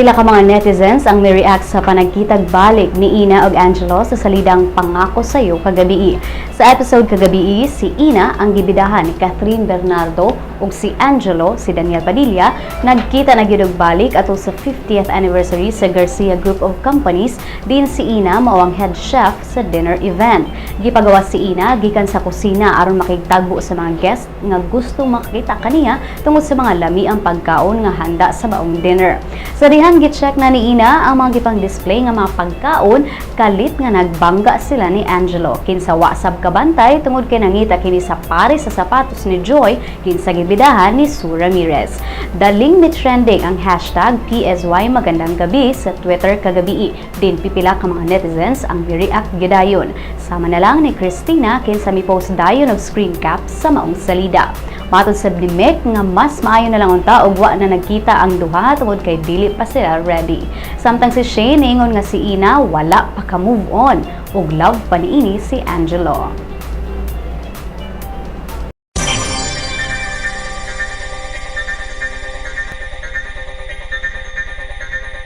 Pipila ka mga netizens ang mi-react sa panagkitag balik ni Ina ug Angelo sa salidang Pangako Sayo kagabii. Sa episode kagabii, si Ina ang gibidahan ni Kathryn Bernardo ug si Angelo, si Daniel Padilla, nagkita na gyud og balik atol sa 50th anniversary sa Garcia Group of Companies, din si Ina mao ang head chef sa dinner event. Gipagawas si Ina gikan sa kusina aron makigtagbo sa mga guest nga gusto makakita kaniya tungod sa mga lamiang pagkaon nga handa sa maong dinner. Sa dihan, gi-check na ni Ina ang mga gipang display nga mga pagkaon kalit nga nagbangga sila ni Angelo. Kinsa wa sab kabantay tungod kay nangita kini sa pares sa sapatos ni Joy, kinsa gibidahan ni Sue Ramirez. Daling mi-trending ang #PSYMagandangGabi sa Twitter kagabii. Din pipila ka mga netizens ang mi-react gidayon. Sama na lang ni Christina, kinsa mi-post dayon og screen cap sa maong salida. Matod sa ni Mick nga mas maayo na lang unta og wa na nagkita ang duha tungod kay dili pa sila ready. Samtang si Shane niingon nga si Ina wala pa ka move on ug love pa niini si Angelo.